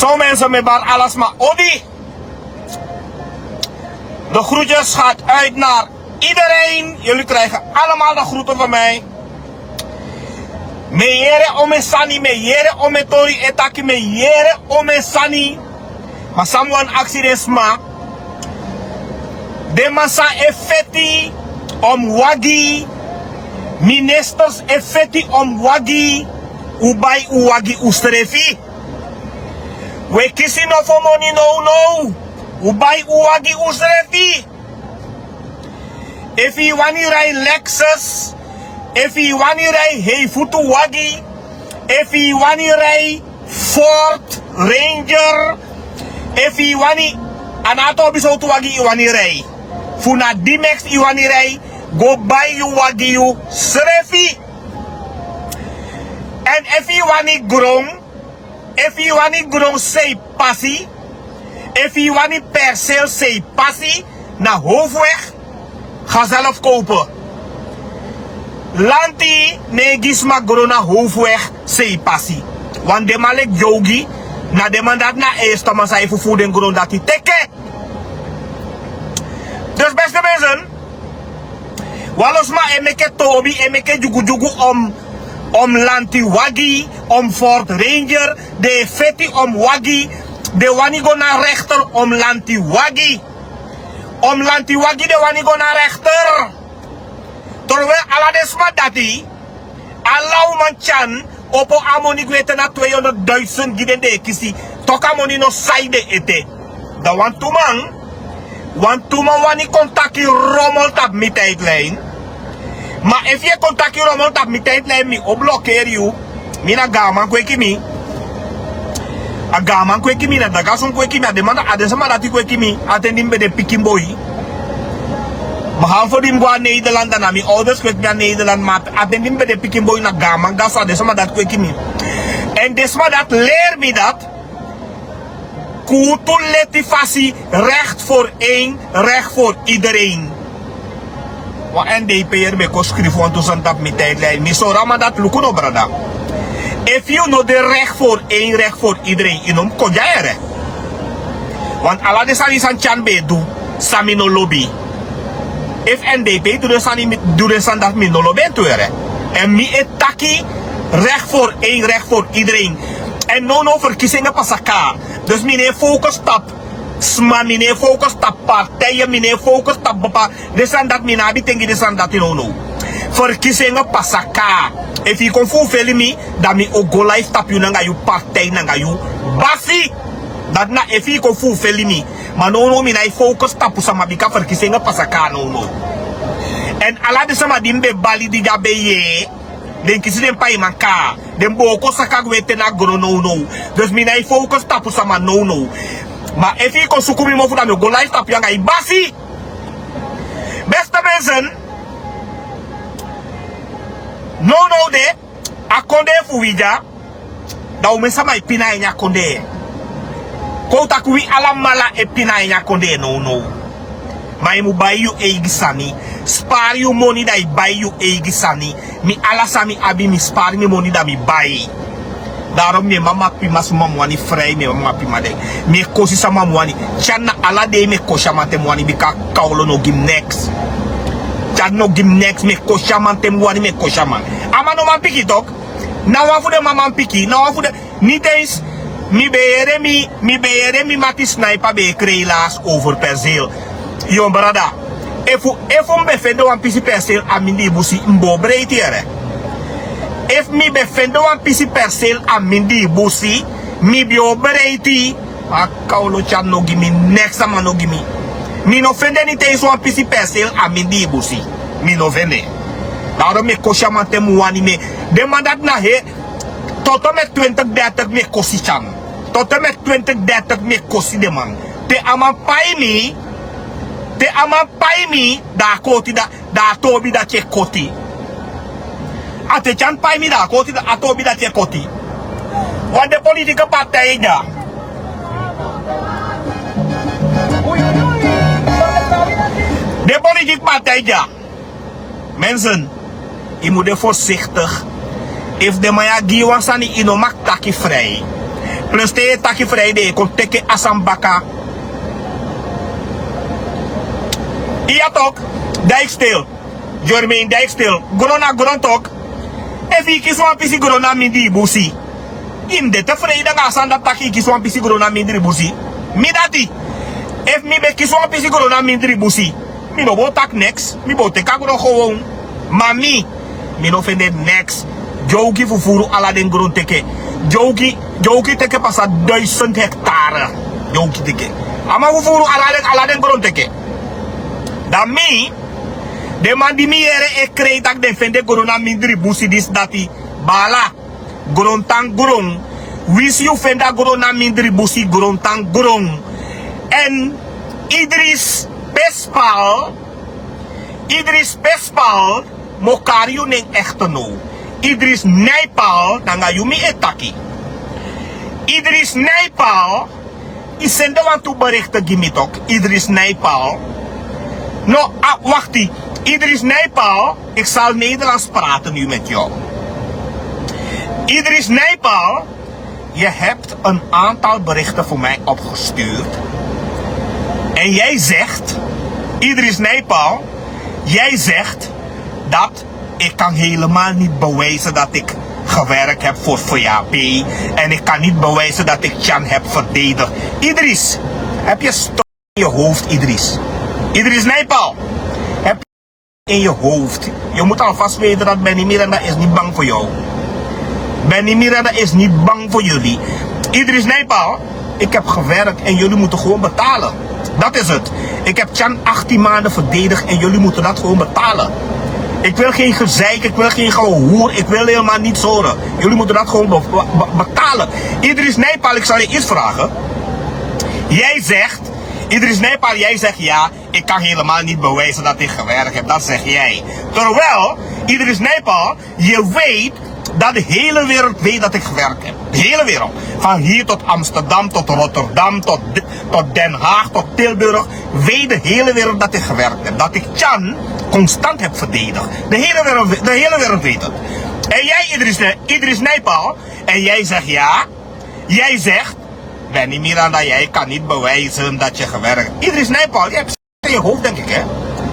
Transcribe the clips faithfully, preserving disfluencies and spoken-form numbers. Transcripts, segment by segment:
Hallo mensen, mi e bari ala sma odi. De groetjes gaat uit naar iedereen. Jullie krijgen allemaal de groeten van mij. Mi e yere omeni sani, mi e yere omeni tori e taki, mi e yere omeni sani. Ma san mi wani aksi den sma. Den man san e feti omeni wagi. Ministers e feti omeni wagi. Un bai un wagi unsrefi. Un e kisi nofo moni nownow. Un bai un wagi unsrefi. Efu yu wani rei Lexus, efu yu wani rei heifutu wagi, efu yu wani rei Ford Ranger, efu yu wani, a no a tobi sowtu wagi yu wani rei. Fu na D-Max yu wani rei, go bai yu wagi yu srefi. Èn efu yu wani gron, efu yu wani gron sei pasi, efu yu wani perseel sei pasi, na hoofweg, ga zelf kopen. Lanti no e gi sma gron na hoofweg sei pasi. Want den man leki Yogi, na den man dati na eerste man san e fufuru den gron dati teke. Dus beste mensen, wan lo sma e meke tobi, e meke dyugudyugu om, om lanti wagi, om Ford Ranger, den e feti om wagi, den wani go na rechter om lanti wagi. Om lanti wagi den wani go na rechter. Terwijl ala den sma dati, ala uman tyan, opo a moni gwe te na tweehonderdduizend gi den, den e kisi. Toku a moni no sai den ete. Dan wantu man, wantu man wani kon taki rommel tapu mi tijdlijn. Ma efu yu e kon taki rommel tapu mi tijdlijn, mi o blokeri yu. Mi na gaanman kweki mi. A gaanman kweki mi, na dagason kweki mi, a den man, a den sama dati kweki mi. A ten di mi ben de pikin boi. Behalve di mi go na Nederland, dan na mi ouders kweki mi na Nederland, ma a ten di mi ben de pikin boi na gaanman gaso, a den sama dati kweki mi. Èn den sama dati leri mi dati. Kuutu leti fasi, recht voor één, recht voor iedereen. Wan N D P'er ben kon skrifi wantu sani tapu mi tijdlijn. Mi sori a man dati, luku no brada. Efu yu no de recht voor één, recht voor iedereen, yu no mus kon dya ere. Want ala den sani san Tyan ben e du, san mi no lobi. Efu N D P du den sani, mi, du den sani dati, mi no lobi en tu ere. Èn mi e taki recht voor één, recht voor iedereen. Èn nownow verkiezingen pasa kaa. Dus mi no e focus tapu sma, mi no e focus tapu partijen, mi no e focus tapu papa. Den sani dati mi no abi ten gi den sani dati nownow. Verkiezingen pasa kaa. Efu yu kon fufeli mi, dan mi o go live tapu yu nanga yu partij nanga yu basi. Dati na efu yu kon fufeli mi. Ma nownow mi no e focus tapu sama bika verkiezingen pasa kaa nownow. Èn ala den sama di mi ben bali di dya ben yee, den kisi den paiman kaa. Den booko saka gwe te na gron nownow. Dus mi no e focus tapu sama nownow. Ma efu yu kon suku mi mofu, dan mi o go live tapu yu nanga yu basi. Beste mensen, nownow de, a kondee fu wi dya, dan un meki sama e pina na ini a kondee. Kon un taki wi alamala e pina na ini a kondee nownow. Ma yu mu bai yu eigi sani. Spari yu moni, dan yu bai yu eigi sani. Mi, ala san mi abi, mi spari mi moni, dan mi bai. Daarom mi e mama pima, suma mi wani frei, mi e mama pima den. Mi e kosi sama mi wani. Tyan, na ala dei mi e kosi a man te mi wani, bika Kawlo no gi mi neks. Tyan no gi mi neks, mi e kosi a man te mi wani, mi e kosi a man. A man no man piki toku. Na wan fu den man man piki, na wan fu den. Niteis, mi ben yere mi, mi ben yere mi mati Sniper ben e krei lasi over perseel. Yu brada, efu, efu mi ben fende wan pisi perseel a mindii busi, mi bo breiti ere. Efu mi ben fende wan pisi perseel a mindii busi, mi bo breiti. Ma Kawlo, Tyan no gi mi neks, a man no gi mi. Mi no fende niteis wan pisi perseel a mindii busi. Mi no fende. Daarom mi e kosi a man te mi wani, mi e, den man dati na he, tot en met twintig dertig mi e kosi Tyan. Tot en met twintig dertig mi e kosi den man. Te a man pai mi, te a man pai mi, dan a koti, dan, dan a tobi dati e koti. A te Tyan pai mi, dan a koti, dan a tobi dati e koti. Want den politieke partij dya. Den politieke partij dya. Mensen, yu mu de voorzichtig. Efu den man ya gi yu wan sani, yu no mag taki vrij. Plus te yu e taki friday kon teke a sani baka. Iya tok. Dijkstil. Germain Dijkstil, gron na gron tok. Efu yu kisi wan pisi gron na mindri yu busi, yu mus de tevreden nanga a sani dati taki yu kisi wan pisi gron na mindri yu busi. Mi dati, efu mi ben kisi wan pisi gron na mindri yu busi, mi no bo taki neks, mi bo teki a gron gewoon. Ma mi, mi no fende neks. Dyowki fufuru ala den gron teke. Dyowki, dyowki teke pasa duisend hektare. Dyowki teke. A man fufuru ala den, ala den gron teke. Dan mi, den man di mi yere e krei tak' den fende gron na mindri busi disi dati. Bala, gron tan gron. Wisi yu fende a gron na mindri busi, gron tan gron. Èn Idris Pespal, Idris Pespal, mi o kari yu nen ekte now. Idris Nijpal, nanga yu mi e taki. Idris Nijpal, yu sende wantu berichten gi mi tok, Idris Nijpal. No, ah, wakti. Idris Nijpal, ik zal Nederlands praten nu met jou. Idris Nijpal, je hebt een aantal berichten voor mij opgestuurd. En jij zegt, Idris Nijpal, jij zegt dat ik kan helemaal niet bewijzen dat ik gewerkt heb voor V A P. En ik kan niet bewijzen dat ik Tjan heb verdedigd. Idris, heb je stok in je hoofd, Idris? Idris Nijpal, heb je in je hoofd? Je moet alvast weten dat Benny Miranda is niet bang voor jou. Benny Miranda is niet bang voor jullie. Idris Nijpal, ik heb gewerkt en jullie moeten gewoon betalen. Dat is het. Ik heb Tjan achttien maanden verdedigd en jullie moeten dat gewoon betalen. Ik wil geen gezeik, ik wil geen gehoer, ik wil helemaal niets horen. Jullie moeten dat gewoon be- be- be- betalen. Idris Nijpal, ik zal je iets vragen. Jij zegt, Idris Nijpal, jij zegt ja, ik kan helemaal niet bewijzen dat ik gewerkt heb. Dat zeg jij. Terwijl, Idris Nijpal, je weet dat de hele wereld weet dat ik gewerkt heb. De hele wereld. Van hier tot Amsterdam, tot Rotterdam, tot, tot Den Haag, tot Tilburg. Weet de hele wereld dat ik gewerkt heb. Dat ik Tjan constant heb verdedigd. De hele wereld, de hele wereld weet het. En jij, Idris, Idris Nijpal, en jij zegt ja. Jij zegt, Benny Miranda, jij kan niet bewijzen dat je gewerkt hebt. Idris Nijpal, je hebt in je hoofd, denk ik, hè?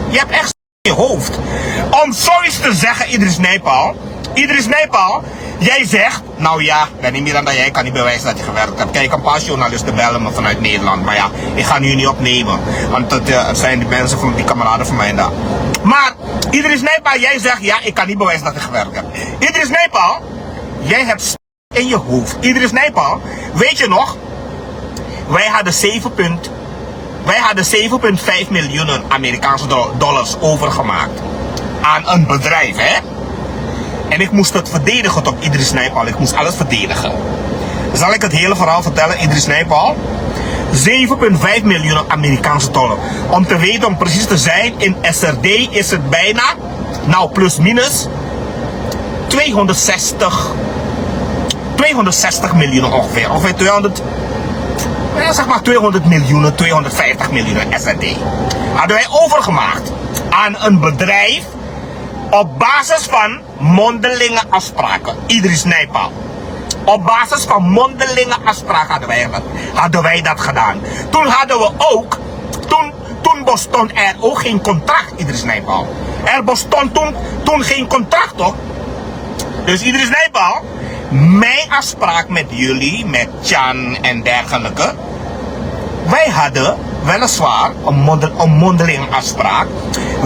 Je hebt echt in je hoofd. Om zoiets te zeggen, Idris Nijpal. Idris Nijpal, jij zegt, nou ja, Benny Miranda, jij kan niet bewijzen dat je gewerkt hebt. Kijk, een paar journalisten bellen me vanuit Nederland. Maar ja, ik ga nu niet opnemen. Want het, eh, het zijn die mensen van die kameraden van mij daar. Maar Idris Nijpal, jij zegt, ja, ik kan niet bewijzen dat ik gewerkt heb. Idris Nijpal, jij hebt in je hoofd. Idris Nijpal, weet je nog? Wij hadden zeven punt, wij hadden zeven punt vijf miljoen Amerikaanse do- dollars overgemaakt aan een bedrijf, hè? En ik moest het verdedigen tot Idris Nijpal. Ik moest alles verdedigen. Zal ik het hele verhaal vertellen, Idris Nijpal? Zeven punt vijf miljoen Amerikaanse dollar. Om te weten, om precies te zijn, in S R D is het bijna, nou, plus minus tweehonderdzestig, tweehonderdzestig miljoen ongeveer. Ongeveer tweehonderd, ja, zeg maar tweehonderd miljoen, tweehonderdvijftig miljoen S R D hadden wij overgemaakt aan een bedrijf op basis van mondelinge afspraken. Idris Nijpal. Op basis van mondelinge afspraken hadden wij, dat, hadden wij dat gedaan. Toen hadden we ook, toen, toen bestond er ook geen contract, Idris Nijpal. Er bestond toen, toen geen contract, toch? Dus Idris Nijpal, mijn afspraak met jullie, met Tjan en dergelijke, wij hadden weliswaar een, mondel, een mondelinge afspraak,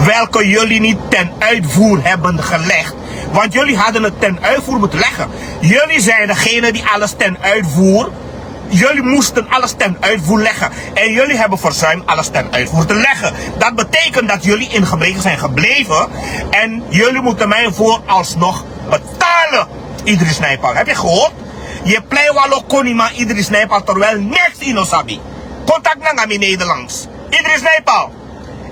welke jullie niet ten uitvoer hebben gelegd. Want jullie hadden het ten uitvoer moeten leggen. Jullie zijn degene die alles ten uitvoer. Jullie moesten alles ten uitvoer leggen. En jullie hebben verzuimd alles ten uitvoer te leggen. Dat betekent dat jullie in gebreken zijn gebleven. En jullie moeten mij vooralsnog betalen. Idris Nijpal, heb je gehoord? Yu e plei wan lo koniman Idris Nijpal terwijl neks yu no sabi. Kon taki nanga mi Nederlands. Idris Nijpal,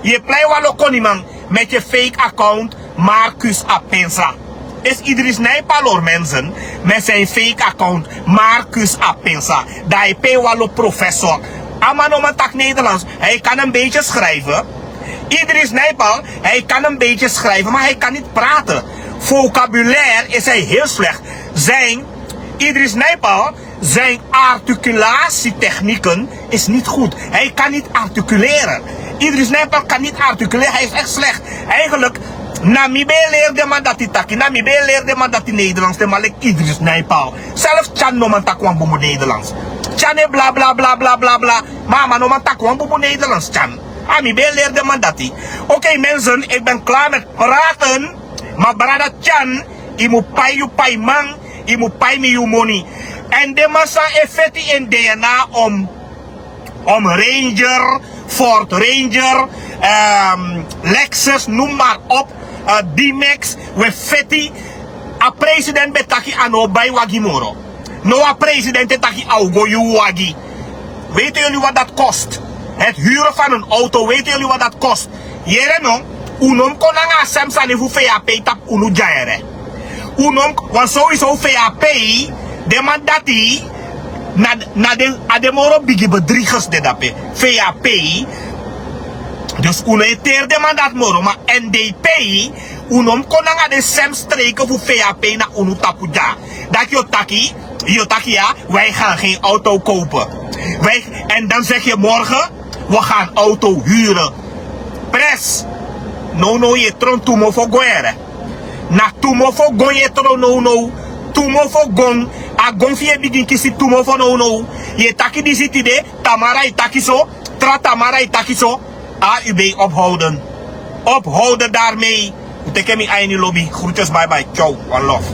yu e plei wan lo koniman met je fake account Marcus Apinsa. Is Idris Nijpal, hoor mensen, met zijn fake account Marcus Apinsa. Dan yu e plei wan lo professor. A man no man taki Nederlands. Hij kan een beetje schrijven. Idris Nijpal, hij kan een beetje schrijven, maar hij kan niet praten. Vocabulaire is hij heel slecht. Zijn Idris Nijpal, Zijn articulatietechnieken is niet goed. Hij kan niet articuleren. Idris Nijpal kan niet articuleren. Hij is echt slecht. Eigenlijk, na mi ben e leri den man dati taki, na mi ben e leri den man dati Nederlands, den man leki Idris Nijpal. Zelfs Tjan no man taki wan bubu Nederlands. Tjan e bla bla bla bla bla bla. Mama no man taki wan bubu Nederlands, Tjan. A mi ben e leri den man dati. Oké mensen, ik ben klaar met praten. Ma brada Tjan, i mu pai yu paiman, i mu pai mi yu moni. Èn den man san e feti en DNA om, om Ranger, Ford Ranger, ehm, Lexus, noem maar op, eh, D-Max, we feti. A president ben taki a no o bai wagi moro. No, a president e taki a o go yu wagi. Weten jullie wat dat kost? Het huren van een auto, weten jullie wat dat kost? Yere no, un no mu kon nanga a sem sani fu V A P tapu unu dya yere. Un no mu, want sowieso V A P, den man dati, na, na den, a den moro bigi bedriegers de dape. V A P, dus un no e teri den man dati moro, ma N D P, un no mu kon nanga den sem streken fu V A P na unu tapu dya. Dati yu o taki, yu o taki ya, wij gaan geen auto kopen. Wij, en dan zeg je morgen, we gaan auto huren. Pres. Nownow yu e tron tu mofo gon yere. Na tu mofo gon yu e tron nownow. Tu mofo gon. A gon fi yu e bigin kisi tu mofo nownow. Yu e taki disi tide, tamara yu taki so, tra tamara yu taki so. A u ben ophouden. Ophouden daarmee. Un teki en mi a ini lobi. Groetjes, bye bye, ciao, one love.